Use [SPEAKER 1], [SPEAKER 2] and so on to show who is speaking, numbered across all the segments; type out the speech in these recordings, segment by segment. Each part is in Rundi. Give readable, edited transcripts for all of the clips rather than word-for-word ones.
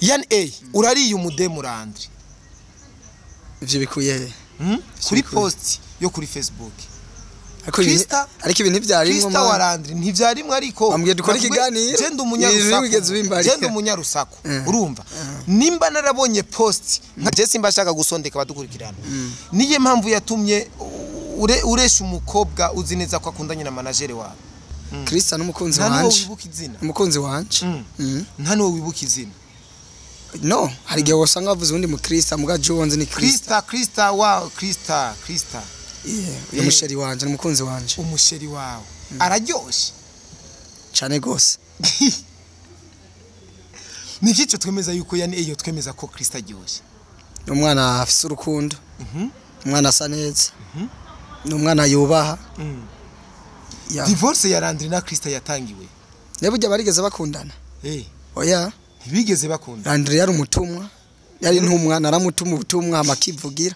[SPEAKER 1] Yani urariye umudemu Landry.
[SPEAKER 2] Ivyo bikuye he?
[SPEAKER 1] Kuri post yo kuri Facebook.
[SPEAKER 2] Krista, ariko ibintu vyarimwo
[SPEAKER 1] Krista wa Landry ntivyarimwo, ariko
[SPEAKER 2] ambwiye dukora ikiganiro.
[SPEAKER 1] Genda umunyarusaku. Genda umunyarusaku. Urumva? Nimba narabonye post nka je simba shaka gusondeka badukurikirana. Niye mpamvu yatumye uresha umukobwa uzi neza ko akundanye na manager wawe.
[SPEAKER 2] Krista n'umukunzi wanje.
[SPEAKER 1] Nta wibuka izina.
[SPEAKER 2] Umukunzi wanje.
[SPEAKER 1] Nta nuwo wibuka izina.
[SPEAKER 2] No, hari igihe wasanga bavuze undi mu Krista muga Jones ni Krista.
[SPEAKER 1] Krista wa Krista.
[SPEAKER 2] Yeah, uyu musheri wanje n'umukunzi wanje.
[SPEAKER 1] Umusheri wawe. Araryoshe
[SPEAKER 2] cyane gose.
[SPEAKER 1] Niki twemeza yuko yani iyo twemeza ko Krista aryoshe?
[SPEAKER 2] Ni umwana afise urukundo. Umwana asa neza. Ni umwana yubaha.
[SPEAKER 1] Divorce ya Landry na Krista yatangiwe.
[SPEAKER 2] Nebujya barigeze bakundana. Oya.
[SPEAKER 1] Ntibigeze bakundana.
[SPEAKER 2] Landry yari umutumwa. Yari ntumwa naramutuma ubutumwa amakivugira.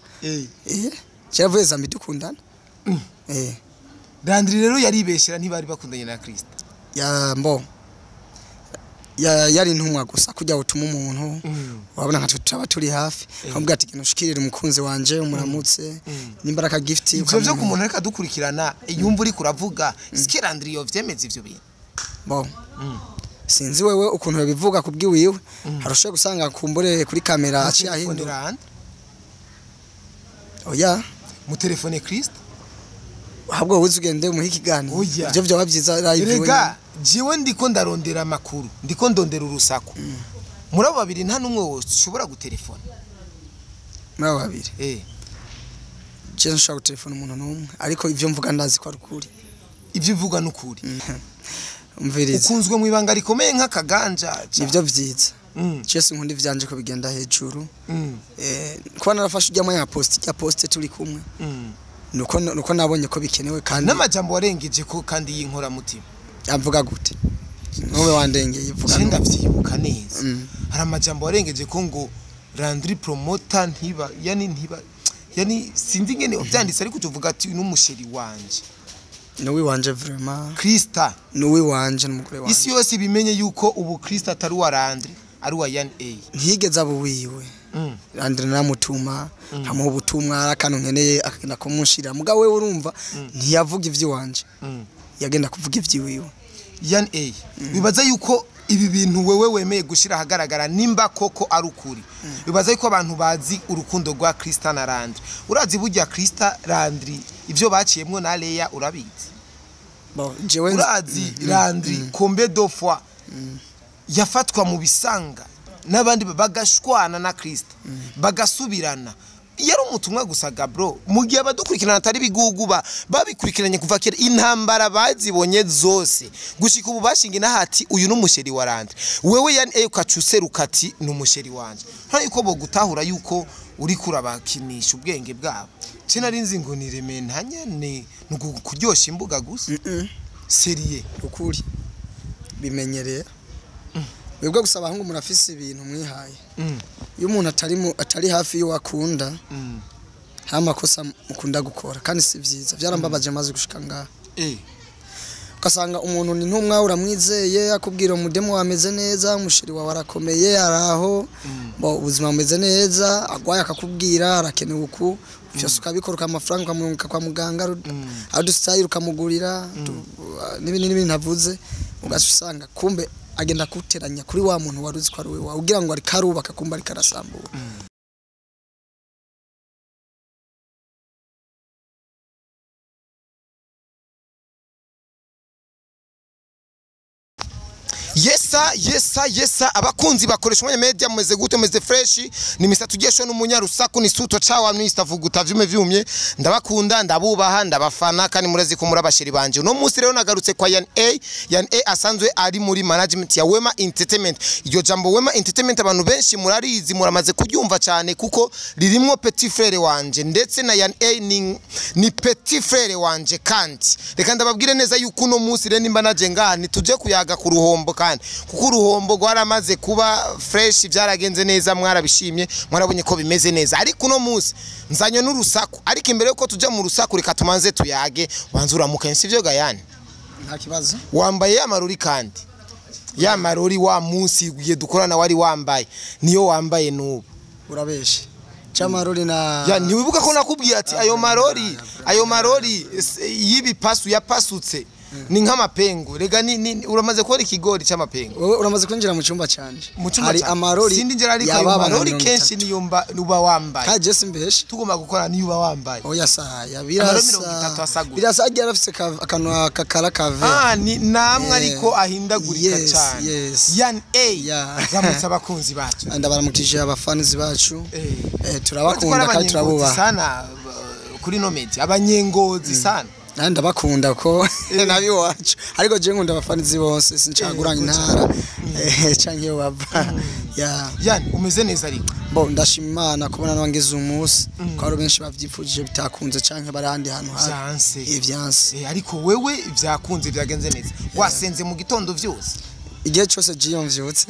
[SPEAKER 2] Cyavuye zambi dukundana.
[SPEAKER 1] Landry rero yaribeshera ntibari bakundanye na Krista.
[SPEAKER 2] Ya mbo. Yari ntumwa gusa kujya utuma umuntu. Wabona nka tutaba turi hafi. Amubwira ati genda ushikirire umukunzi wanje umuramutse. Nimba raka gift
[SPEAKER 1] ivyo byo kumuntu reka dukurikirana yumva uri kuravuga. Sike Landry yo vyemeza ivyo bintu.
[SPEAKER 2] Bo. Sinzi wewe ukuntu yabivuga kubwiwiwe. Harushe gusanga kumbure kuri kamera aciye ahindura. Oya,
[SPEAKER 1] mu telefone Krista.
[SPEAKER 2] Ahubwo wowe ugende umuhe ikiganiro. Ivyo byo bavyiza live.
[SPEAKER 1] Rega, jiwe ndiko ndarondera amakuru, ndiko ndondera urusaku. Muri abo babiri nta numwe ushobora gutelefona.
[SPEAKER 2] Muri abo babiri. Je nshobora gutelefona umuntu numwe, ariko ivyo mvuga ndazi ko ari ukuri.
[SPEAKER 1] Ivyo uvuga nukuri.
[SPEAKER 2] Umviriza.
[SPEAKER 1] Ukunzwe mu ibanga rikomeye nk'akaganja.
[SPEAKER 2] Nivyo vyiza. Je sinkunda ivyanje ko bigenda hejuru. Kuba narafashe ujya mwanya post, ya post turi kumwe. Nuko nabonye ko bikenewe kandi
[SPEAKER 1] n'amajambo warengeje ko kandi yinkora mutima.
[SPEAKER 2] Avuga gute? Nube wandengeye ivuga.
[SPEAKER 1] Je ndavyibuka neza. Hari amajambo warengeje ko ngo Landry promoter ntiba yani sinzi ngene uvyanditse ariko tuvuga ati n'umusheri wanje.
[SPEAKER 2] Nuwi wanje vraiment.
[SPEAKER 1] Krista
[SPEAKER 2] nuwi wanje n'umugore wanje.
[SPEAKER 1] Isi yose bimenye yuko ubu Krista atari wa Landry ari wa Yani A.
[SPEAKER 2] Ntigeze abo wiwe. Landry namutuma nkamuha ubutumwa akantu nkeneye akagenda kumunshira. Muga wewe urumva ntiyavuga ivyo wanje. Yagenda kuvuga ivyiwiwe.
[SPEAKER 1] Yani A. Bibaza yuko ibi bintu wewe wemeye gushira ahagaragara nimba koko ari ukuri. Bibaza yuko abantu bazi urukundo rwa Krista na Landry. Urazi burya Krista Landry ivyo baciyemwo na Leya urabizi.
[SPEAKER 2] Bon, jewe
[SPEAKER 1] urazi Landry combien de fois yafatwa mu bisanga n'abandi bagashwana na Krista bagasubirana. Yari umutumwa gusa Gabro mu gihe abadukurikirana atari biguguba babikurikiranye kuva kera intambara bazibonye zose gushika ubu bashinga nahati uyu n'umusheri wa Landry. Wewe yani ukacuseruka ati n'umusheri wanje. Nta yuko bo gutahura yuko uri kurabakinisha ubwenge bwabo. Cina rinzi ngo nireme ntanyane nukuryosha imbuga gusa. Serie
[SPEAKER 2] ukuri bimenyereye. Webwe gusa abahungu murafise ibintu mwihaye. Iyo umuntu atari hafi yo akunda nta makosa mukunda gukora kandi si vyiza. Byarambabaje maze gushika ngaha. Ugasanga umuntu ni ntumwa uramwizeye akubwira umudemo wameze neza, umusheri wawe arakomeye araho, ubuzima bumeze neza, agwaye akakubwira arakenewe uku, byose ukabikora amafaranga ukamurunga kwa muganga, adusayira ukamugurira n'ibindi n'ibindi ntavuze, ugasanga kumbe agenda kuteranya kuri wa muntu waruzi ko ari we wawe ugira ngo ari karubaka kumba ari karasambura.
[SPEAKER 1] Yesa abakunzi bakoresha umwanya media mumeze gute, mumeze fresh. Ni Mr Tugesho n'umunyarusaku ni suto chawa Mr Vuguta vyume vyumye. Ndabakunda, ndabubaha, ndabafana kandi murezi ko murabashiri banje. No munsi rero nagarutse kwa Yan A. Yan A asanzwe ari muri management ya Wema Entertainment. Iryo jambo Wema Entertainment abantu benshi murarizi, muramaze kuryumva cyane kuko ririmwo petit frère wanje ndetse na Yan A ni petit frère wanje. Kandi reka ndababwire neza yuko no munsi rero nimba naje ngaha nituje kuyaga ku ruhombo kandi kuko uruhombo rwaramaze kuba fresh, byaragenze neza, mwarabishimye, mwarabonye ko bimeze neza. Ariko uno munsi nzanye n'urusaku, ariko imbere yuko tujya mu rusaku reka tumanze tuyage. Wanzura mukensi sivyo Gayane?
[SPEAKER 2] Nta kibazo.
[SPEAKER 1] Wambaye amaruri kandi Ya marori wa munsi ugiye dukorana wari wambaye niyo wambaye n'ubu.
[SPEAKER 2] Urabeshe chamarori na
[SPEAKER 1] Ya, ntiwibuka ko nakubwiye ati ayo marori y'ibipasu yapasutse ni nk'amapengu. Rega ni uramaze kubona ikigori c'amapengu?
[SPEAKER 2] Wowe uramaze kwinjira mu cyumba canje?
[SPEAKER 1] Mu cyumba
[SPEAKER 2] hari
[SPEAKER 1] canje.
[SPEAKER 2] Amarori
[SPEAKER 1] Sindi njira, ariko ayo
[SPEAKER 2] yababa nka
[SPEAKER 1] marori
[SPEAKER 2] 30.
[SPEAKER 1] Kenshi niyo mba uba wambaye.
[SPEAKER 2] Kaje simbeshe.
[SPEAKER 1] Tugomba gukora niyo uba wambaye.
[SPEAKER 2] Oya, saya
[SPEAKER 1] Amarori
[SPEAKER 2] birasa.
[SPEAKER 1] 30 asagura.
[SPEAKER 2] Birasa, agiye arafise akantu kakara kave.
[SPEAKER 1] Ah, ni namwe, ariko ahindagurika
[SPEAKER 2] Yes,
[SPEAKER 1] cyane.
[SPEAKER 2] yes.
[SPEAKER 1] Yan A,
[SPEAKER 2] Yeah.
[SPEAKER 1] ramutse abakunzi bacu.
[SPEAKER 2] Ndabaramukije abafanizi bacu.
[SPEAKER 1] Turabakunda
[SPEAKER 2] Turabakunda kandi turabubaha.
[SPEAKER 1] Sana kuri no media abanyengozi sana.
[SPEAKER 2] Nanjye ndabakunda ko nabi wacu, ariko je nkunda abafanizi bose, sincaguranya intara canke iyo bava ya.
[SPEAKER 1] Yani umeze neza ariko?
[SPEAKER 2] Bo, ndashima Imana kubona nabangeze umunsi, ko hari benshi bavyipfujije bitakunze canke bari ahandi hantu habi.
[SPEAKER 1] Vyanse.
[SPEAKER 2] Vyanse.
[SPEAKER 1] Ariko wewe vyakunze, byagenze neza. Wasenze mu gitondo vyose?
[SPEAKER 2] Igihe cyose jiyo mvyutse,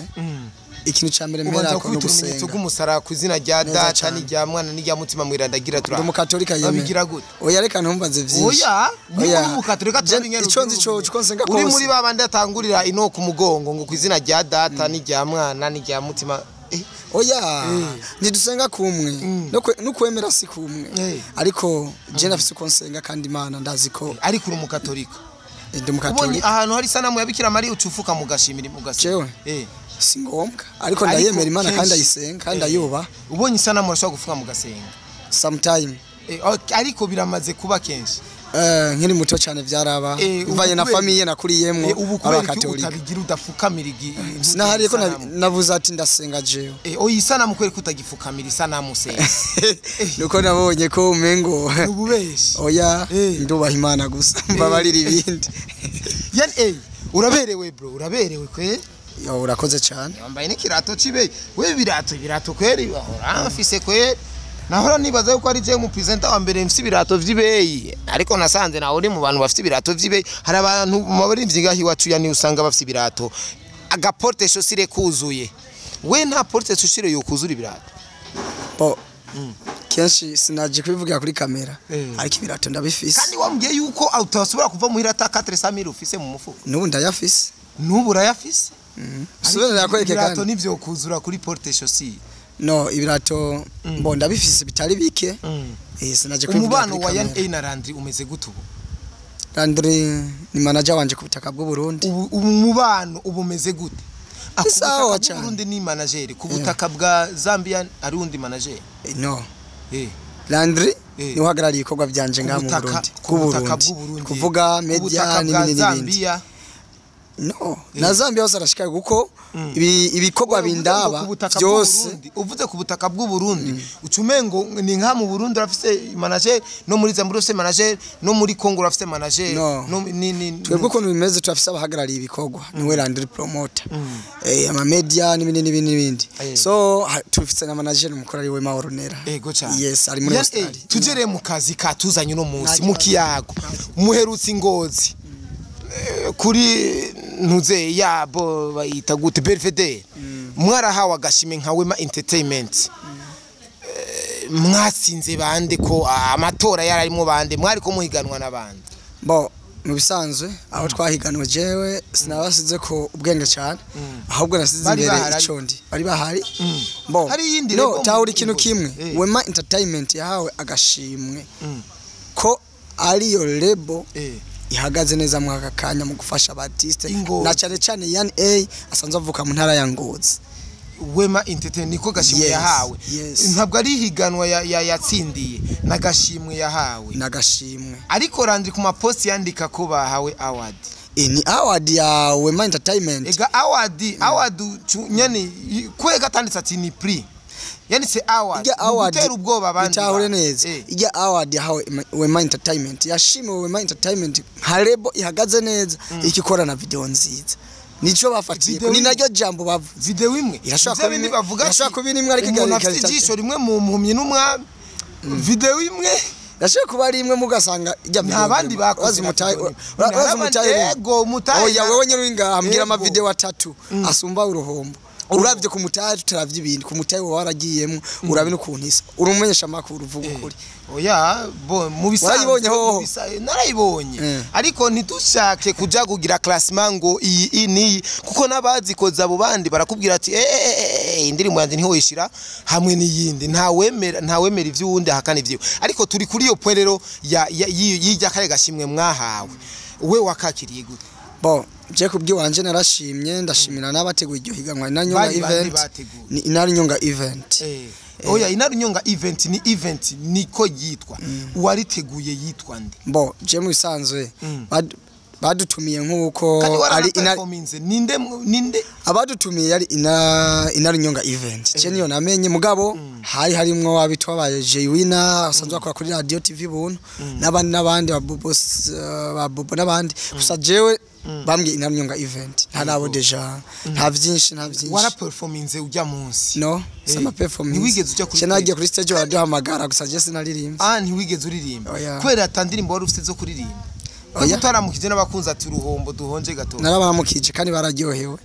[SPEAKER 2] ikintu ca mbere
[SPEAKER 1] Ubanza
[SPEAKER 2] mpera ko
[SPEAKER 1] gukubita urumenyetso
[SPEAKER 2] nugusenga.
[SPEAKER 1] rw'umusaraba ku izina rya
[SPEAKER 2] Neza
[SPEAKER 1] Data
[SPEAKER 2] cane.
[SPEAKER 1] n'irya Mwana n'irya Mutima Mwirandagira
[SPEAKER 2] Ndi
[SPEAKER 1] tura.
[SPEAKER 2] umukatolika yemeye.
[SPEAKER 1] Babigira gute?
[SPEAKER 2] Oya, reka ntumbaze vyinshi.
[SPEAKER 1] Oya, niba
[SPEAKER 2] Oya.
[SPEAKER 1] uri umukatolika, turabinyera.
[SPEAKER 2] Ico nzi co uko nsenga
[SPEAKER 1] Uri
[SPEAKER 2] kose.
[SPEAKER 1] muri ba bandi atangurira ino ku mugongo ngo ku izina rya Data n'irya Mwana n'irya Mutima.
[SPEAKER 2] Oya, ntidusenga kumwe, no kwemera si kumwe. Ariko je ndafise uko nsenga kandi Imana ndazi ko
[SPEAKER 1] Ariko uri umukatolika?
[SPEAKER 2] Ndi
[SPEAKER 1] Ubonye
[SPEAKER 2] umukatolika.
[SPEAKER 1] ahantu hari isanamu ya Bikira Mariya ucufuka mugashimira mugasenga?
[SPEAKER 2] Jewe? Si ngombwa, ariko ndayemera Imana kandi ndayisenga kandi ndayubaha.
[SPEAKER 1] Ubonye isanamu urashobora gufuka mugasenga?
[SPEAKER 2] Sometime.
[SPEAKER 1] Ok, ariko biramaze kuba kenshi?
[SPEAKER 2] Nkiri muto cyane byaraba,
[SPEAKER 1] Ubu
[SPEAKER 2] bivanye na famille nakuriyemwo.
[SPEAKER 1] Ubu kubera iki
[SPEAKER 2] Abakatolika.
[SPEAKER 1] utabigira, udafukamira
[SPEAKER 2] Sinahariye ko
[SPEAKER 1] isanamu?
[SPEAKER 2] navuze ati ndasenga jewe.
[SPEAKER 1] Oya, isanamu kubera ko utagifukamira isanamu usenga?
[SPEAKER 2] Nuko nabonye ko umengo
[SPEAKER 1] Ni ububeshi.
[SPEAKER 2] Oya, ndubaha Imana gusa, mbabarira ibindi.
[SPEAKER 1] Yani uraberewe bro, uraberewe kwe.
[SPEAKER 2] Yo, urakoze cyane.
[SPEAKER 1] Wambaye n'ikirato cibe we, ibirato kweri uramfise kweri. Nahora nibaza yuko ari je mu presenter wa mbere mfise ibirato vy'ibeyi, ariko nasanze nawe uri mu bantu bafite ibirato vy'ibeyi. Hari abantu mu barimvyi ngaho iwacu yani usanga bafise ibirato agaporte chaussure kuzuye. We nta porte chaussure yokuzura ibirato?
[SPEAKER 2] Bo, kenshi sinaje kubivugira kuri kamera, ariko ibirato ndabifise.
[SPEAKER 1] Kandi wambwiye yuko utasubira kuva muhira ata 400,000 ufise mu mufuko.
[SPEAKER 2] N'ubu ndayafise.
[SPEAKER 1] N'ubu urayafise?
[SPEAKER 2] Subira nakwereke.
[SPEAKER 1] Ibirato
[SPEAKER 2] Kandi
[SPEAKER 1] nivyo kuzura kuri porte chaussure?
[SPEAKER 2] No, ibirato mbo ndabifise bitari bike. Sinaje kubivugira
[SPEAKER 1] Umubano
[SPEAKER 2] kuri
[SPEAKER 1] wa Yan
[SPEAKER 2] kamera.
[SPEAKER 1] A na Landry umeze gute ubu?
[SPEAKER 2] Landry ni manager wanje ku butaka bw'u Burundi.
[SPEAKER 1] Ubu umubano ubu umeze gute? Ah, ku
[SPEAKER 2] Sawa
[SPEAKER 1] butaka bw'u
[SPEAKER 2] cane.
[SPEAKER 1] Burundi ni manager, ku butaka bwa Zambia ari undi manager?
[SPEAKER 2] No. Landry niwe uhagarariye ibikorwa byanje ngaha mu
[SPEAKER 1] Ku butaka-
[SPEAKER 2] Burundi.
[SPEAKER 1] Ku butaka bw'u Burundi.
[SPEAKER 2] Kuvuga
[SPEAKER 1] Ku
[SPEAKER 2] media
[SPEAKER 1] butaka bwa
[SPEAKER 2] n'ibindi n'ibindi.
[SPEAKER 1] Zambia?
[SPEAKER 2] No, na Zambia hose arashikaye kuko ibikorwa
[SPEAKER 1] Uvuze ngo
[SPEAKER 2] bindaba
[SPEAKER 1] ku butaka
[SPEAKER 2] byose.
[SPEAKER 1] bw'u Burundi, uvuze ku butaka bw'u Burundi ucumengo ni nka mu Burundi urafise manager, no muri Zambia urafise manager, no muri Congo urafise manager?
[SPEAKER 2] No.
[SPEAKER 1] No, ni
[SPEAKER 2] Twebwe ukuntu bimeze, turafise abahagarariye ibikorwa, niwe Landry promoter, ama media n'ibindi n'ibindi n'ibindi. So tufise na manager mukuru ari we Mahoro Nera.
[SPEAKER 1] Ego cyane.
[SPEAKER 2] Yes, ari muri
[SPEAKER 1] Yani,
[SPEAKER 2] Australia.
[SPEAKER 1] Tugere mu kazi katuzanye uno munsi
[SPEAKER 2] Nta
[SPEAKER 1] mu
[SPEAKER 2] kibazo.
[SPEAKER 1] kiyago. Muherutse ingozi kuri ntuze yabo bayita gute, Belvedere, mwarahawe agashimwe nka Wema Entertainment. Mwatsinze bande? Ko amatora yararimo bande? Mwari ko muhiganwa n'abandi?
[SPEAKER 2] Bo, mu bisanzwe aho twahiganwe, jewe sinabasize ko ubwenge cyane, ahubwo nasize
[SPEAKER 1] Bari
[SPEAKER 2] imbere
[SPEAKER 1] bahari.
[SPEAKER 2] ico ndi bari bahari. Bo,
[SPEAKER 1] Hari iyindi
[SPEAKER 2] no
[SPEAKER 1] rego
[SPEAKER 2] tahura ikintu
[SPEAKER 1] Ngozi.
[SPEAKER 2] kimwe. Wema Entertainment yahawe agashimwe ko ariyo label ihagaze neza mu aka kanya mu gufasha abartiste
[SPEAKER 1] Ingozi.
[SPEAKER 2] na cyane cyane Yan A asanzwe avuka mu ntara ya Ngozi.
[SPEAKER 1] Wema Entertainment niko gashimwe
[SPEAKER 2] Yes,
[SPEAKER 1] yahawe?
[SPEAKER 2] yes.
[SPEAKER 1] Ntabwo ari ihiganwa yatsindiye, n'agashimwe yahawe?
[SPEAKER 2] N'agashimwe.
[SPEAKER 1] Ariko Landry ku maposti yandika ko bahawe award.
[SPEAKER 2] Ni award ya Wema Entertainment.
[SPEAKER 1] Ega award nyene kwega atanditse ati ni prix, yanditse award.
[SPEAKER 2] Ijya
[SPEAKER 1] Mu
[SPEAKER 2] award
[SPEAKER 1] gutera ubwoba abandi
[SPEAKER 2] bitahure
[SPEAKER 1] bantu.
[SPEAKER 2] neza. Ijya award yahawe Wema Entertainment, yashimiwe Wema Entertainment nka label ihagaze neza ikikora na video nziza, nico bafatiye
[SPEAKER 1] Video
[SPEAKER 2] ni
[SPEAKER 1] imwe.
[SPEAKER 2] naryo jambo bavuze.
[SPEAKER 1] Video imwe?
[SPEAKER 2] Irashobora
[SPEAKER 1] Ivyo
[SPEAKER 2] kuba
[SPEAKER 1] bindi
[SPEAKER 2] imwe-
[SPEAKER 1] bavuga ati,
[SPEAKER 2] irashobora kuba imwe, ariko
[SPEAKER 1] umuntu afite ijisho rimwe mu mpumyi n'umwami, video imwe.
[SPEAKER 2] Irashobora kuba ari imwe mugasanga ijya
[SPEAKER 1] Nta bandi bakoze
[SPEAKER 2] urazi
[SPEAKER 1] na
[SPEAKER 2] umutahe
[SPEAKER 1] video imwe.
[SPEAKER 2] urazi
[SPEAKER 1] Nta
[SPEAKER 2] umutahe
[SPEAKER 1] bandi- Ego, umutahe
[SPEAKER 2] oya, wewe nyine uri ngaha mbwira
[SPEAKER 1] Ego.
[SPEAKER 2] ama video atatu asumba uruhombo. Uravye ku mutahe, tutaravye ibindi, ku mutahe wowe waragiyemo, urabe n'ukuntu isa. Urumumenyesha amakuru, uvuga ukuri.
[SPEAKER 1] Oya, bo mu bisanzwe
[SPEAKER 2] Warayibonye hoho?
[SPEAKER 1] Narayibonye. Ariko ntitushake kuja kugira classement ngo iyi iyi niyi, kuko n'abazikoze abo bandi barakubwira ati eh eh eh, eh indirimbo yanjye ntiwoyishira hamwe n'iyindi. Ntawemera ivy'uwundi ahakana ivyiwe. Ariko turi kuri iyo point rero ya y'irya kare gashimwe mwahawe, we wakakiriye gute?
[SPEAKER 2] Bo je kubwiwanje narashimye, ndashimira n'abateguye iryo higanwa, Inarunyonga
[SPEAKER 1] Bari bande
[SPEAKER 2] event.
[SPEAKER 1] bateguye?
[SPEAKER 2] Ni Inarunyonga event.
[SPEAKER 1] Oya, Inarunyonga event ni event niko yitwa. Uwariteguye yitwa nde?
[SPEAKER 2] Bo je mu bisanzwe badutumiye nk'uko
[SPEAKER 1] Kandi
[SPEAKER 2] ari ina
[SPEAKER 1] waranaperforminze, ninde ninde?
[SPEAKER 2] Abadutumiye yari Inarunyonga event, je niyo namenye. Mugabo hari harimwo abitwa ba Jay Winner asanzwe akora kuri radio TV Buntu, n'abandi n'abandi, ba Bobo, ba Bobo n'abandi. Gusa jewe bambwiye Inarunyonga event, nta nabo déjà, nta byinshi, nta byinshi.
[SPEAKER 1] Waraperforminze ujya munsi?
[SPEAKER 2] No, sama performance.
[SPEAKER 1] Ntiwigeze uja kuri
[SPEAKER 2] Je nagiye kuri stage baraduhamagara, gusa je sinaririmbye.
[SPEAKER 1] Ah, ntiwigeze uririmba?
[SPEAKER 2] Oya.
[SPEAKER 1] Kubera ata ndirimbo wari ufite zo kuririmba?
[SPEAKER 2] Oya.
[SPEAKER 1] Utaramukije n'abakunzi ati uruhombo duhonje gato?
[SPEAKER 2] Narabaramukije kandi bararyohewe.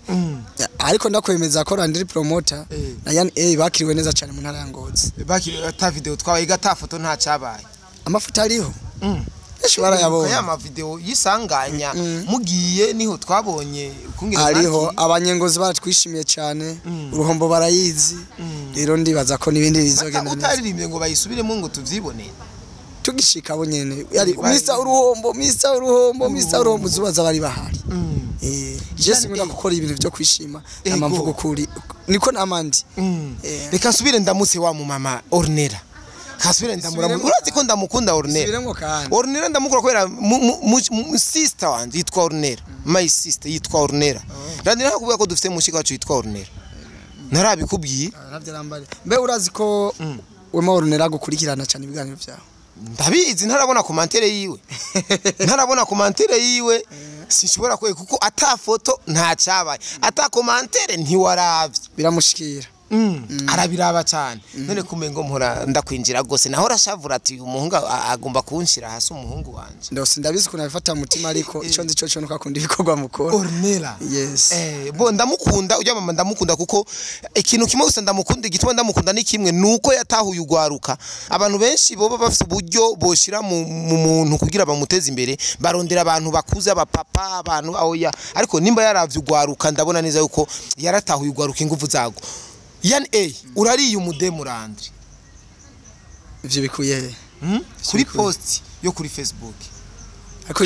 [SPEAKER 2] Ariko ndakwemeza ko Landry Promoter na Yan A bakiriwe neza cyane mu ntara ya Ngozi.
[SPEAKER 1] Bakiri ata video twabaye, gata foto nta cabaye?
[SPEAKER 2] Amafoto ariho, benshi barayabonye.
[SPEAKER 1] Ya ma video yisanganya mugiye niho twabonye kungene
[SPEAKER 2] Ariho.
[SPEAKER 1] mwakiriye.
[SPEAKER 2] Abanyengozi baratwishimiye cyane, uruhombo barayizi. Rero ndibaza ko n'ibindi bizogenda neza.
[SPEAKER 1] Utaririmbye ngo bayisubiremo ngo tuvyibone?
[SPEAKER 2] Tugishika abo nyene yari Mr Uruhombo, Mr Uruhombo, Mr Uruhombo, zubaza bari bahari. Je sinkunda gukora ibintu byo kwishima, nama mvuga ukuri, niko namandi.
[SPEAKER 1] Reka nsubire ndamutse wa mu mama Ornella, kasubire ndamuramu.
[SPEAKER 2] Subiremo.
[SPEAKER 1] Urazi ko ndamukunda Ornella.
[SPEAKER 2] Subiremo kandi.
[SPEAKER 1] Ornella ndamukunda kubera sister wanje yitwa Ornella, my sister yitwa Ornella. Randi nakubwira ko dufite mushika wacu yitwa Ornella, narabikubwiye.
[SPEAKER 2] Ntabyo arambare. Mbe urazi ko wema Ornella gukurikirana cyane ibiganiro byawe?
[SPEAKER 1] Ndabizi, ntarabona commentaire yiwe, ntarabona commentaire yiwe. Sinshobora kwe kuko ata foto nta cyabaye, ata commentaire ntiwaravye.
[SPEAKER 2] Biramushikira.
[SPEAKER 1] Arabiraba cyane. None kumengo mpora ndakwinjira gose, naho urashavura ati uyu muhungu agomba kunshira hasi umuhungu wanje.
[SPEAKER 2] Ndose ndabizi ukuntu abifata mu mutima, ariko ico nzi cyo nuko akunda ibikorwa mukora.
[SPEAKER 1] Ornella.
[SPEAKER 2] Yes.
[SPEAKER 1] Bo ndamukunda ujya mama, ndamukunda kuko ikintu kimwe gusa ndamukunda, igituma ndamukunda ni kimwe, nuko yatahuye ugwaruka. Abantu benshi boba bafite uburyo boshira mu muntu kugira bamuteze imbere, barondera abantu bakuze, abapapa, abantu oya. Ariko nimba yaravye ugwaruka, ndabona neza yuko yaratahuye ugwaruka ingufu zago. Yan A, urariye umudemu Landry?
[SPEAKER 2] Ivyo bikuye he?
[SPEAKER 1] Kuri post yo kuri Facebook.
[SPEAKER 2] Ariko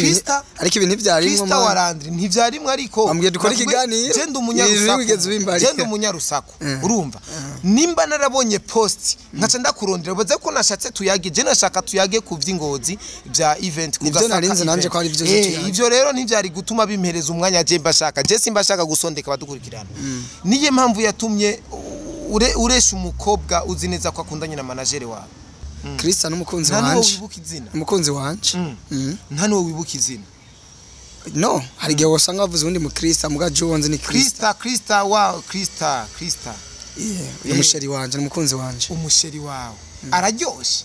[SPEAKER 2] ariko ibintu ntibyarimwo.
[SPEAKER 1] Krista wa Landry ntivyarimwe, ariko
[SPEAKER 2] Bambwiye dukore
[SPEAKER 1] nakubwiye-
[SPEAKER 2] ikiganiro.
[SPEAKER 1] Je ndi
[SPEAKER 2] Ibintu
[SPEAKER 1] umunyarusaku.
[SPEAKER 2] wigeze ubimbarira.
[SPEAKER 1] Je ndi umunyarusaku. Urumva, nimba narabonye post nkaca ndakurondera, baze ko nashatse tuyage. Je nashaka tuyage ku vy'ingozi bya event ku
[SPEAKER 2] Nivyo
[SPEAKER 1] Gasaka
[SPEAKER 2] narinze nanje
[SPEAKER 1] event.
[SPEAKER 2] ko ari vyo tuyage.
[SPEAKER 1] Ivyo rero ntivyari gutuma bimpereza umwanya je mbashaka. Je simba shaka gusondeka abadukurikirana. Niye mpamvu yatumye uresha umukobwa uzi neza ko akundanye na manager wawe.
[SPEAKER 2] Krista n'umukunzi
[SPEAKER 1] Nta n'uwo
[SPEAKER 2] wanje.
[SPEAKER 1] wibuka izina?
[SPEAKER 2] Umukunzi wanje.
[SPEAKER 1] Nta n'uwo wibuka izina?
[SPEAKER 2] No, hari igihe wasanga bavuze uwundi mu Krista, muga je nzi ni Krista.
[SPEAKER 1] Krista, Krista wa Krista, Krista.
[SPEAKER 2] Yeah, uyu musheri wanje n'umukunzi wanje.
[SPEAKER 1] Umusheri wawe araryoshe?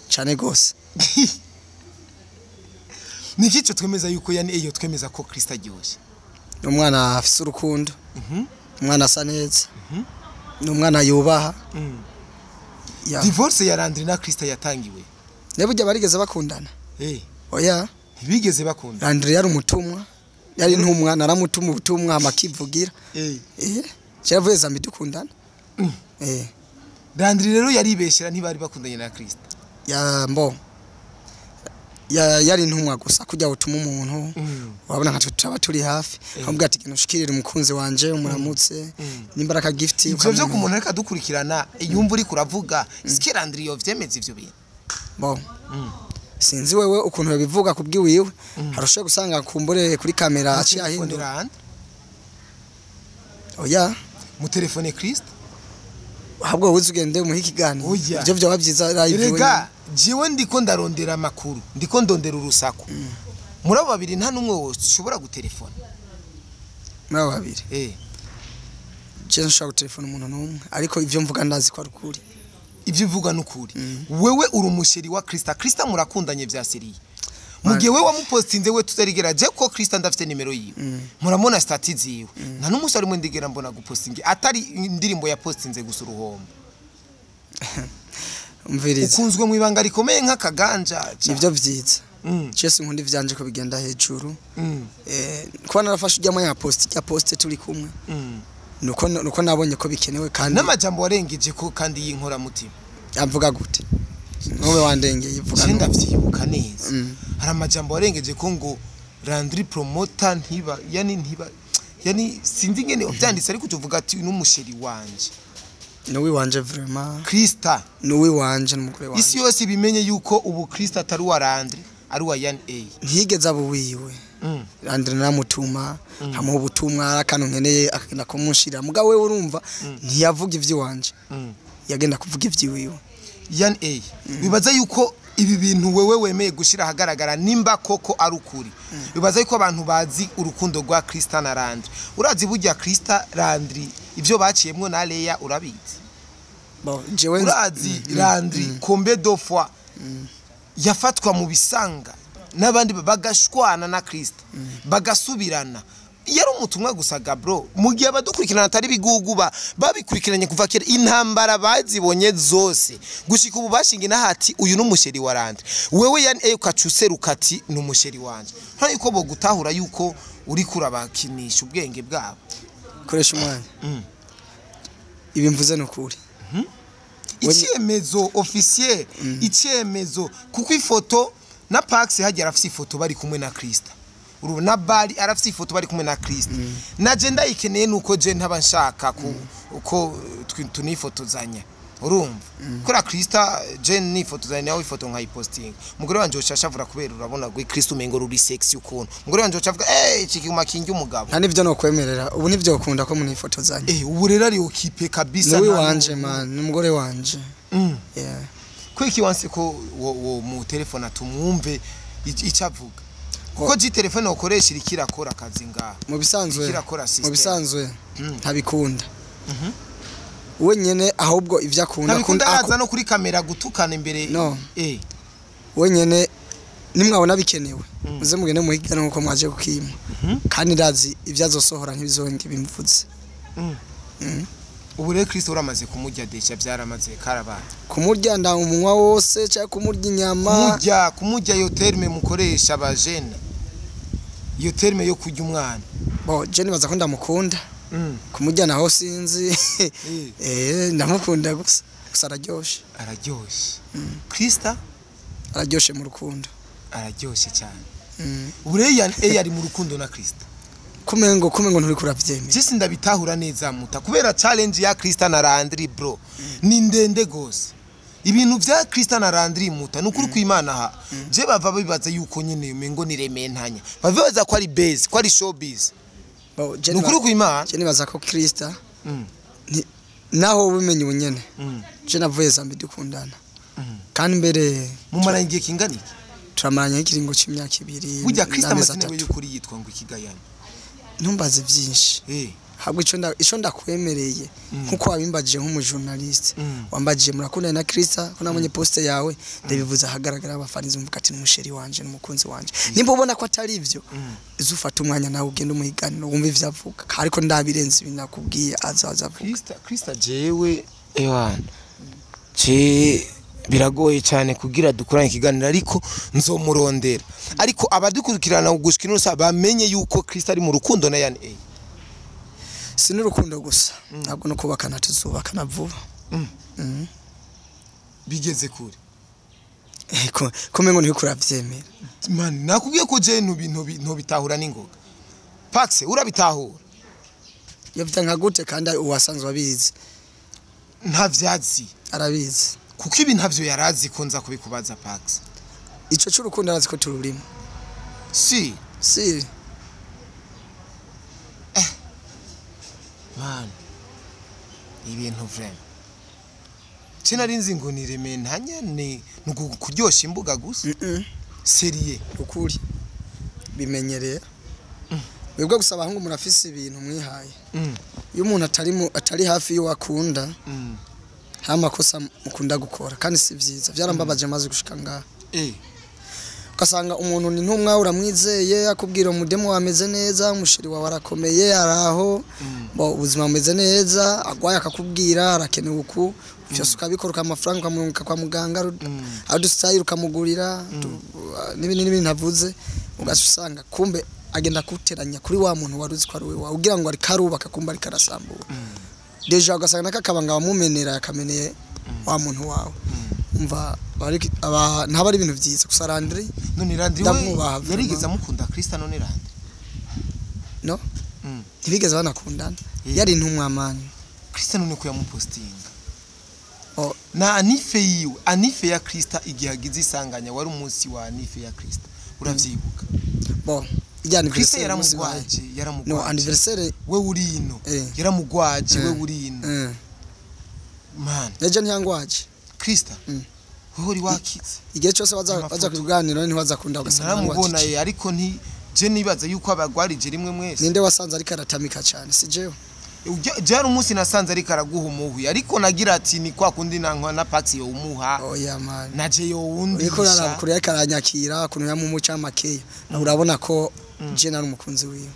[SPEAKER 2] Cyane gose.
[SPEAKER 1] Ni iki twemeza yuko yani iyo twemeza ko Krista aryoshye?
[SPEAKER 2] Ni umwana afise urukundo, umwana asa neza, ni umwana yubaha. Ya.
[SPEAKER 1] Divorce ya Landry na Krista yatangiwe?
[SPEAKER 2] Niba burya barigeze bakundana? Oya.
[SPEAKER 1] Ntibigeze bakunda.
[SPEAKER 2] Landry yari umutumwa, yari intumwa, naramutuma ubutumwa hama akivugira. Cyavuye Zambi dukundana.
[SPEAKER 1] Landry rero yaribeshera, ntibari bakundanye na Krista.
[SPEAKER 2] Ya mbo ya yari intumwa gusa, kujya utuma umuntu, urabona nka twe tutaba turi hafi, akamubwira ati genda ushikirire umukunzi wanje umuramutse, nimba ari aka gift.
[SPEAKER 1] Ivyo vyo ku muntu ariko adukurikirana yumva uriko uravuga, sike Landry yovyemeza ivyo bintu?
[SPEAKER 2] Bo sinzi wewe ukuntu babivuga kubwiwiwe, harushaho gusanga kumbure kuri kamera aciye ahindura.
[SPEAKER 1] Landry.
[SPEAKER 2] Oya.
[SPEAKER 1] Mu telefone Krista.
[SPEAKER 2] Ahubwo wowe ugende umuhe ikiganiro.
[SPEAKER 1] Oya.
[SPEAKER 2] Ivyo vyoba byiza live wenyine.
[SPEAKER 1] Erega jewe ndiko ndarondera amakuru, ndiko ndondera urusaku. Muri abo babiri nta n'umwe wose ushobora gutelefona?
[SPEAKER 2] Muri abo babiri? Je nshobora gutelefona umuntu n'umwe, ariko ivyo mvuga ndazi ko ari ukuri.
[SPEAKER 1] Ibyo uvuga n'ukuri. Wewe uri umusheri wa Krista, Krista murakundanye vya sérieux. Mu gihe we wamupostinze we tutarigera, je ko Krista ndafite nimero yiwe, muramubona status ziwe, nta n'umunsi arimwe ndigera mbona gupostinga atari indirimbo ya postinze gusa uruhombo.
[SPEAKER 2] Umviriza.
[SPEAKER 1] Ukunzwe mu ibanga rikomeye nk'akaganja.
[SPEAKER 2] Nivyo vyiza. Je sinkunda ivyanje ko bigenda hejuru. Kuba narafashe ujya mwanya post ya post turi kumwe, nuko nabonye ko bikenewe kandi
[SPEAKER 1] n'amajambo warengeje ko kandi y'inkoramutima.
[SPEAKER 2] Avuga gute? Nube wandengeye, ivuga.
[SPEAKER 1] Je ndavyibuka neza. Hari amajambo warengeje ko ngo Landry Promoter ntiba, yani ntiba, yani sinzi ingene uvyanditse, ariko tuvuga ati n'umusheri wanje.
[SPEAKER 2] Nuwi wanje vraiment.
[SPEAKER 1] Krista.
[SPEAKER 2] Nuwi wanje n'umugore wanje.
[SPEAKER 1] Isi yose ibimenye yuko ubu Krista atari uwa Landry, ari uwa Yan A.
[SPEAKER 2] Ntiyigeze aba uwiwe. Landry namutuma, nkamuha ubutumwa, ari akantu nkeneye akagenda kumunshira. Mugabo wewe urumva ntiyavuga ivy'iwanje, yagenda kuvuga ivy'iwiwe.
[SPEAKER 1] Yan A, bibaza yuko ibi bintu wewe wemeye gushira ahagaragara, nimba koko ari ukuri, bibaza yuko abantu bazi urukundo rwa Krista na Landry. Urazi burya Krista, Landry, ivyo baciyemwo na Leya, urabizi?
[SPEAKER 2] Bon, jewe
[SPEAKER 1] Urazi Landry combien de fois yafatwa mu bisanga n'abandi bagashwana na Krista bagasubirana? Yari umutumwa gusa gabro. Mu gihe abadukurikirana atari bigugu babikurikiranye kuva kera, intambara bazibonye zose gushika ubu bashinga inahati uyu n'umusheri wa Landry. Wewe yani ukaca useruka ati ni umusheri wanje, nta yuko bogutahura yuko uri kurabakinisha ubwenge bwabo?
[SPEAKER 2] Koresha umwanya. Ibi mvuze ni ukuri.
[SPEAKER 1] Icyemezo officiel, icyemezo, kuko ifoto na Pax hajya arafise ifoto bari kumwe na Krista. Uru na Bari arafise ifoto bari kumwe na Krista. Na je ndayikeneye, nuko je ntaba nshaka ku uko tunifotozanya. Urumva kora Krista, je nifotozanya nawe ifoto nkayipostinga, umugore wanje ushashavura kubera urabona gwe Krista umengo ruri sexy ukuntu. Umugore wanje ucavuga iki kiguma kingi umugabo.
[SPEAKER 2] Nta nivyo nokwemerera ubu, nivyo ukunda ko munifotozanya.
[SPEAKER 1] Ubu rero ari occupé kabisa.
[SPEAKER 2] Nuwi
[SPEAKER 1] nta
[SPEAKER 2] wanje man, ni umugore wanje. Yeah.
[SPEAKER 1] Kwiki wanse ko wo mu telefone tumwumve icyo avuga? Kuko ji telefone ukoresha iriko irakora akazi ngaha.
[SPEAKER 2] Mu bisanzwe
[SPEAKER 1] Ikirakora system.
[SPEAKER 2] Mu bisanzwe ntabikunda we nyene, ahubwo ivyo akunda
[SPEAKER 1] Ntabikunda, araza no kuri kamera gutukana imbere.
[SPEAKER 2] No. We nyene nimwabona bikenewe muze mugende muhigane nkuko mwaje kukima, kandi ndazi ivyo azosohora ntibizonge bimvuze.
[SPEAKER 1] Ubu rero Kristo uramaze kumurya déjà, byaramaze karabaye.
[SPEAKER 2] Kumurya nda umunwa wose cyangwa kumurya inyama?
[SPEAKER 1] Kumurya, iyo terme mukoresha abajene, iyo terme yo kurya umwana.
[SPEAKER 2] Bo je nibaza ko ndamukunda. Kumurya naho sinzi. Ndamukunda gusa gusa, araryoshe.
[SPEAKER 1] Araryoshe Krista.
[SPEAKER 2] Araryoshe mu rukundo.
[SPEAKER 1] Araryoshe cyane. Ubu rero Yan A ari mu rukundo na Krista.
[SPEAKER 2] Kumengo nturi kuravyemera.
[SPEAKER 1] Jesi ndabitahura neza muta, kubera challenge ya Krista na Landry bro ni ndende gose. Ibintu vya Krista na Landry muta, nukuri kwimana ha je bava bibaza yuko nyene umengo ni rementanya, bava bibaza ko ari base, ko ari showbiz.
[SPEAKER 2] Bo je
[SPEAKER 1] Nukuri kwimana.
[SPEAKER 2] Je nibaza ko Krista naho ubimenye ubunyene, je navuye Zambia dukundana, kandi mbere
[SPEAKER 1] Mumaranye igihe kingana iki?
[SPEAKER 2] Turamaranye ikiringo c'imyaka 2
[SPEAKER 1] Burya Krista
[SPEAKER 2] n'amezi
[SPEAKER 1] amazina we
[SPEAKER 2] 3.
[SPEAKER 1] y'ukuri yitwa ngo ikigayana?
[SPEAKER 2] Ntumbaze vyinshi. Ahubwo ico ndakwemereye, nkuko wabimbajije nk'umujournaliste, wambajije murakundana na Krista, ko nabonye poste yawe, ndabivuze ahagaragara, abafanizi mvuga ati n'umusheri wanje, n'umukunzi wanje. Nimba ubona ko atari ivyo, uzufata umwanya nawe ugende umuhiganiro wumve ivyo avuga, ariko ndabirenze ibi nakubwiye azaza avuga.
[SPEAKER 1] Krista, jewe ewana je biragoye cyane kugira dukorane ikiganiro, ariko nzomurondera. Ariko abadukurikirana gushika ino saha bamenye yuko Krista ari mu rukundo na Yan A.
[SPEAKER 2] Si n'urukundo gusa, ntabwo no kubakana, tuzubakana vuba.
[SPEAKER 1] Bigeze kure.
[SPEAKER 2] Kumengo nturi kuravyemera.
[SPEAKER 1] Man, nakubwiye ko je ntubitahura n'ingoga. Pax, urabitahura?
[SPEAKER 2] Yovya nka gute kandi uwasanzwe abizi?
[SPEAKER 1] Ntavyazi.
[SPEAKER 2] Arabizi.
[SPEAKER 1] Kuko ibi ntavyo yarazi ko nza kubikubaza, Pax.
[SPEAKER 2] Ico c'urukundo arazi ko tururimo.
[SPEAKER 1] Si
[SPEAKER 2] Si.
[SPEAKER 1] Man, ibintu vraiment sinari nzi ngo ni rementanya, ni kuryosha imbuga gusa. Sérieux?
[SPEAKER 2] Ukuri bimenyereye. Mwebwe gusa abahungu murafise ibintu mwihaye. Iyo umuntu atari hafi y'uwakunda, nta makosa mukunda gukora, kandi si vyiza. Vyarambabaje maze gushika ngaha. Ugasanga umuntu ni ntumwa uramwizeye, akubwira umudemu wameze neza, umusheri wawe arakomeye, araho bo ubuzima bumeze neza, agwaye akakubwira arakenewe uku, byose ukabikora, amafaranga ukamurungika kwa muganga, adusitayile ukamugurira n'ibindi n'ibindi ntavuze. Ugaca usanga kumbe agenda kuteranya kuri wa muntu wari uzi ko ari we wawe, ugira ngo ariko arubaka, kumbe ariko arasambura. Déjà ugasanga nakakabanga wamumenera yakameneye wa muntu wawe. Umva ntaba ari ibintu byiza. Gusa Landry
[SPEAKER 1] None Landry we
[SPEAKER 2] ndamwubaha vraiment.
[SPEAKER 1] yarigeze amukunda Krista? None Landry?
[SPEAKER 2] No, ntibigeze banakundana. Yari intumwa man.
[SPEAKER 1] Krista none ko yamupostinga
[SPEAKER 2] Oh.
[SPEAKER 1] na anniv yiwe, anniv ya Krista, igihe agize isanganya, wari umunsi wa anniv ya Krista, uravyibuka?
[SPEAKER 2] Bo ijya
[SPEAKER 1] Krista
[SPEAKER 2] anniversaire umunsi wawe.
[SPEAKER 1] yaramugwaje.
[SPEAKER 2] No.
[SPEAKER 1] Yaramugwaje.
[SPEAKER 2] Anniversaire.
[SPEAKER 1] We uri ino. Yaramugwaje. We uri ino man.
[SPEAKER 2] Ejo ntiyangwaje.
[SPEAKER 1] Krista wewe uri wakize.
[SPEAKER 2] Igihe cyose baza
[SPEAKER 1] Amafoto.
[SPEAKER 2] baza kuganira ntibaza kunda, ugasanga
[SPEAKER 1] Naramubona.
[SPEAKER 2] ntiyangwaje.
[SPEAKER 1] Ye ariko nti je nibaza yuko abagwarije rimwe mwese.
[SPEAKER 2] Ninde wasanze ariko aratamika cyane? Si jewe?
[SPEAKER 1] Jari umunsi nasanze ariko araguha umuhwi, ariko nagira ati ni kwa kundi nankwa na Pax yo umuha.
[SPEAKER 2] Oya man.
[SPEAKER 1] Naje yo
[SPEAKER 2] Uriko uraraba
[SPEAKER 1] wundisha.
[SPEAKER 2] kure ariko aranyakira, ukuntu yamumuca makeya, urabona ko je nari umukunzi wiwe.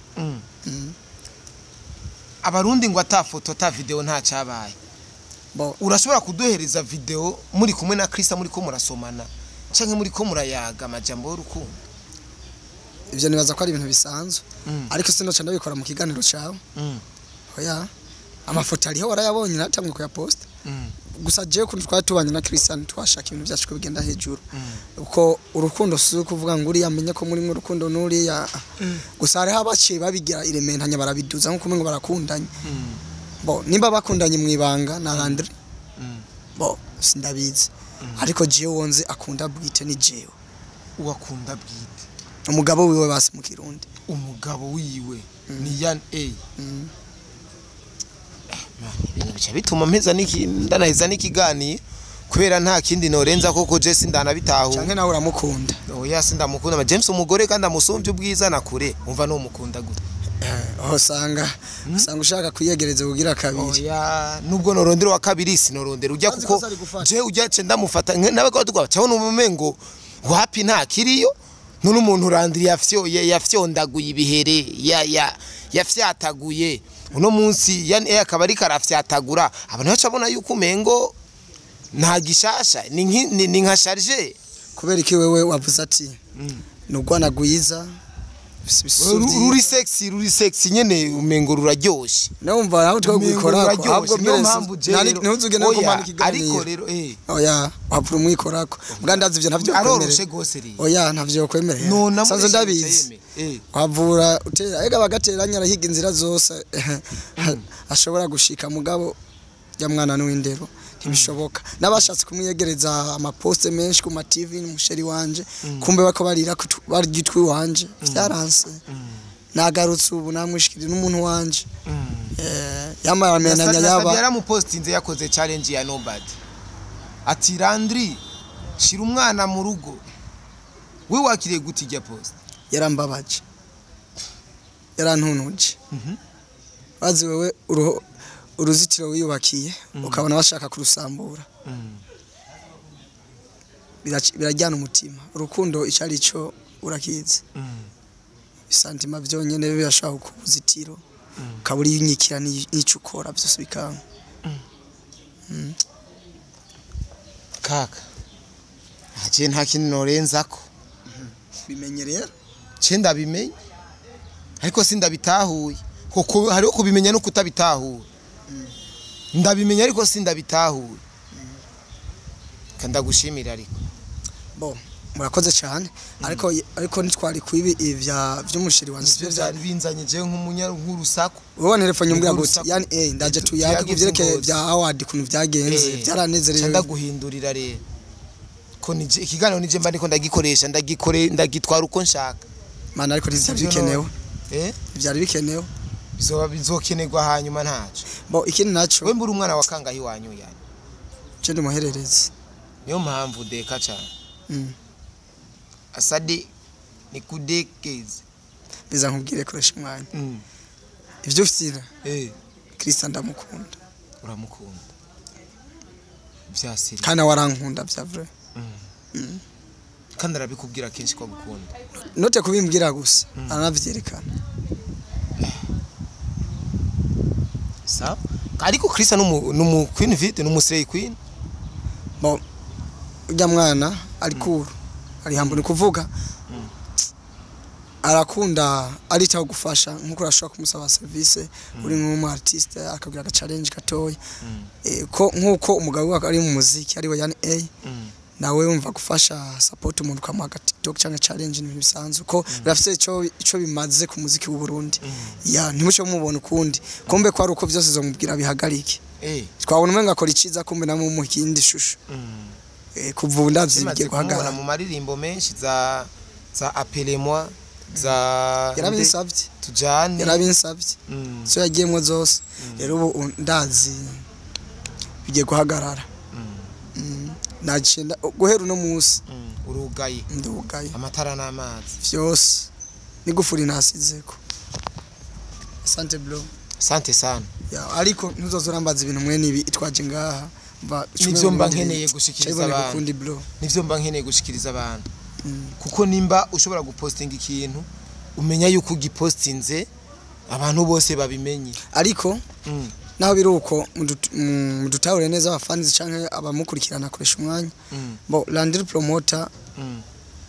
[SPEAKER 1] Abarundi ngo ata foto ata video nta cabaye.
[SPEAKER 2] Bo
[SPEAKER 1] Urashobora kuduhereza video muri kumwe na Krista, muri ko murasomana canke muri ko murayaga amajambo y'urukundo?
[SPEAKER 2] Ivyo nibaza ko ari ibintu bisanzwe, ariko sinoca ndabikora mu kiganiro cawe. Oya, amafoto ariho, warayabonye, natanguye kuyaposta. Gusa jewe ukuntu twari tubanye na Christian, twashaka ibintu byacu ko bigenda hejuru, kuko urukundo si ukuvuga ngo uriya amenye ko muri mu rukundo n'uriya. Gusa hariho abaciye babigira irementanya, barabiduza nkuko umengo barakundanye. Bo nimba bakundanye mu ibanga na Landry, bo sindabizi, ariko jewe wonze akunda bwite ni jewe.
[SPEAKER 1] Uwakunda bwite?
[SPEAKER 2] Umugabo wiwe basi mu Kirundi.
[SPEAKER 1] Umugabo wiwe ni Yan A. Ibintu bica bituma mpeza niki ndanaheza n'ikiganiro, kubera nta kindi norenza koko je sindanabitahura.
[SPEAKER 2] Canke nawe uramukunda?
[SPEAKER 1] Oya, sindamukunda. James umugore kandi amusumbye ubwiza na kure, umva no mukunda gute?
[SPEAKER 2] Aho usanga ushaka kwiyegereza kugira kabiri.
[SPEAKER 1] Oya, nubwo norondera wa kabiri sinorondera ujya,
[SPEAKER 2] Azi
[SPEAKER 1] kuko
[SPEAKER 2] ko zari gufasha.
[SPEAKER 1] je ujya ce ndamufata nawe ko tugwa cyabona umumengo wapi nta kiriyo. None umuntu urandiriye yafyondaguye ibihere ya yafyataguye, uno munsi yani akaba ariko arafyatagura, abantu bacabona yuko umengo nta gishasha, ni nka charge.
[SPEAKER 2] Kubera iki wewe wavuze ati ni urwana rwiza, ufise ibisusu vyiza.
[SPEAKER 1] Ruri sexy, ruri sexy nyene, umengo ruraryoshe.
[SPEAKER 2] Numva nawe twe
[SPEAKER 1] Umengo
[SPEAKER 2] kwikorako
[SPEAKER 1] ruraryoshe.
[SPEAKER 2] ahubwo.
[SPEAKER 1] Niyo
[SPEAKER 2] Mbere
[SPEAKER 1] mpamvu je rero-
[SPEAKER 2] ntuzuge no
[SPEAKER 1] Oya,
[SPEAKER 2] kumana ikiganiro.
[SPEAKER 1] Ariko rero
[SPEAKER 2] Oya, wapfura umwikorako mbwa, ndazi ivyo ntavyo
[SPEAKER 1] aroroshe
[SPEAKER 2] kwemerera.
[SPEAKER 1] gose rero.
[SPEAKER 2] Oya, ntavyo kwemerera.
[SPEAKER 1] Nona.
[SPEAKER 2] Sanzwe ndabizi. Wavura utera ega bagateranya, arahiga inzira zose ashobora gushika, mugabo ya mwana n'uwindero ntibishoboka. N'abashatse kumwiyegereza amaposte menshi ku ma TV n'umusheri wanje, kumbe bako barira barya utwi wanje, vyaranse. Nagarutse ubu namwishikira n'umuntu wanje. Yamara amenanya yaba.
[SPEAKER 1] Yaramupostinze yakoze challenge ya nobody, ati Landry shira umwana mu rugo. We wakiriye gute ijya post?
[SPEAKER 2] Yarambabaje, yarantunuje. Bazi wewe uruzitiro wiyubakiye ukabona bashaka kurusambura, birajyana umutima. Urukundo icyo ari cyo urakizi, isantima byonyine birashaka ku ruzitiro ukaba uriyinyikira n'icyo ukora byose bikanga.
[SPEAKER 1] Kaka, aje nta kintu norenzako.
[SPEAKER 2] Bimenye rero.
[SPEAKER 1] Ce ndabimenye, ariko sindabitahuye, kuko hariho kubimenya no kutabitahura. Ndabimenya ariko sindabitahuye. Kandagushimira ariko.
[SPEAKER 2] Bo murakoze cyane, ariko ntitwari kwibi ivya vy'umushiri wanje.
[SPEAKER 1] Ivyo byari binzanye jewe nk'umunya nk'urusaku.
[SPEAKER 2] Wowe telefone umbwira
[SPEAKER 1] Urwo
[SPEAKER 2] gute?
[SPEAKER 1] rusaku.
[SPEAKER 2] Yani ndaje tuyage
[SPEAKER 1] Tuyage
[SPEAKER 2] kuvyerekeye
[SPEAKER 1] ivy'ingozi.
[SPEAKER 2] bya award, kuntu vyagenze. Byaranezerewe.
[SPEAKER 1] Ndaguhindurira rero ko nije ikiganiro nije mba ndiko ndagikoresha, ndagikore, ndagitwara uko nshaka.
[SPEAKER 2] Mana, ariko ntivyari bikenewe. Byari bikenewe.
[SPEAKER 1] Bizoba bizokenerwa hanyuma, ntaco.
[SPEAKER 2] Bo ikindi naco,
[SPEAKER 1] We mbura umwana wa kangahe iwanyu yani?
[SPEAKER 2] Je ndi muhererezi.
[SPEAKER 1] Niyo mpamvu deka cyane. Asade nikudekeze.
[SPEAKER 2] Biza nkubwire, koresha umwanya. Ivyo ufitira. Christian ndamukunda.
[SPEAKER 1] Uramukunda vya seri?
[SPEAKER 2] Kandi nawe arankunda vya vrai.
[SPEAKER 1] Kandi arabikubwira kenshi ko agukunda.
[SPEAKER 2] Note kubimbwira gusa, aranavyerekana.
[SPEAKER 1] Sawa, ariko Krista numu Queen Vide, numu Slay Queen.
[SPEAKER 2] Bo ujya mwana ari cool, ari humble, ni kuvuga arakunda, aritaho gufasha, nkuko urashobora kumusaba service uri nk'umu artiste akabwira aga challenge gatoya. Ko nkuko umugabo we ari mu muziki ari we yani A, nawe wumva gufasha support umuntu ukamuha aga TikTok cyangwa challenge ni ibintu bisanzwe, ko birafise ico bimaze ku muziki w'u Burundi. Ya ntimuce mumubona ukundi, kumbe ko ari uko byose zomubwira bihagarike. Twabona umenga akora iciza, kumbe namwe mumuha iyindi shusho. Kuva ubu ndavye
[SPEAKER 1] Zimaze
[SPEAKER 2] bigiye
[SPEAKER 1] kumubona
[SPEAKER 2] guhagarara.
[SPEAKER 1] mu maririmbo menshi za Appelez-moi, za
[SPEAKER 2] Yarabinsavye.
[SPEAKER 1] Tujane.
[SPEAKER 2] Yarabinsavye. So yagiyemwo zose. Rero ubu ndazi bigiye guhagarara. Naciye guhera uno munsi.
[SPEAKER 1] Urugaye.
[SPEAKER 2] Ndugaye.
[SPEAKER 1] Amatara n'amazi.
[SPEAKER 2] Vyose n'igufuri nasizeko. Asante bro.
[SPEAKER 1] Sante sana.
[SPEAKER 2] Ya, ariko ntuzoza urambaza ibintu mwene ibi itwaje ngaha. Mva
[SPEAKER 1] Nivyo mba nkeneye gushikiriza abantu.
[SPEAKER 2] Ukundi bro.
[SPEAKER 1] Nivyo mba nkeneye gushikiriza abantu. Kuko nimba ushobora gupostinga ikintu, umenya yuko ugipostinze abantu bose babimenye.
[SPEAKER 2] Ariko naho biri uko, mudutahure neza abafanizi canke abamukurikirana akoresha umwanya. Bo Landry Promoter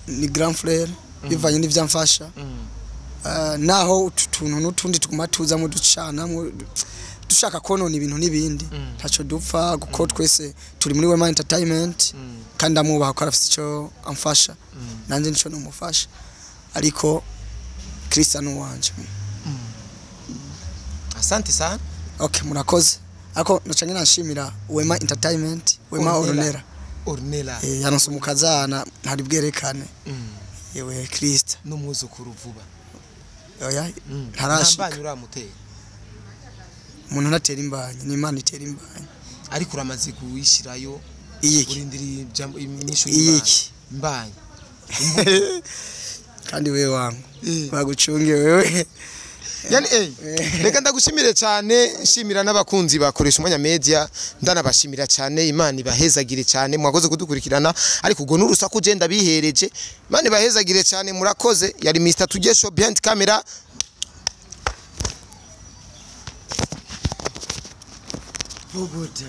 [SPEAKER 2] ni grand frère bivanye n'ivyamfasha. Naho utu tuntu n'utundi tuguma tuzamwo ducanamwo dushaka konona ibintu n'ibindi, ntaco dupfa kuko twese turi muri Wema Entertainment, kandi ndamwubaha ko arafise ico amfasha, nanje nico nomufasha, ariko Christian wanje.
[SPEAKER 1] Asante sana.
[SPEAKER 2] Okay, murakoze. Ariko naca ngena nshimira Wema Entertainment, Wema
[SPEAKER 1] Ornella.
[SPEAKER 2] Ornella.
[SPEAKER 1] Ornella.
[SPEAKER 2] Yaronse umukazana ntari bwerekane. Yewe Christ.
[SPEAKER 1] N'umwuzukuru vuba.
[SPEAKER 2] Oya, ntarashika.
[SPEAKER 1] Ntambanyi uramutera.
[SPEAKER 2] Umuntu ntatera imbanyi, ni Imana itera imbanyi.
[SPEAKER 1] Ariko uramaze kuyishirayo.
[SPEAKER 2] Iyiki?
[SPEAKER 1] Urindiriye ijambo inyishu.
[SPEAKER 2] Iyiki?
[SPEAKER 1] Imbanyi.
[SPEAKER 2] Kandi wewe wangu bagucunge wewe.
[SPEAKER 1] Yani reka ndagushimire cyane, nshimira n'abakunzi bakoresha Umwanya Media, ndanabashimira cyane. Imana ibahezagire cyane, mwakoze kudukurikirana, ariko ubwo n'urusaku je ndabihereje. Imana ibahezagire cyane, murakoze. Yari Mr Tugesho behind camera.
[SPEAKER 2] Vuguta.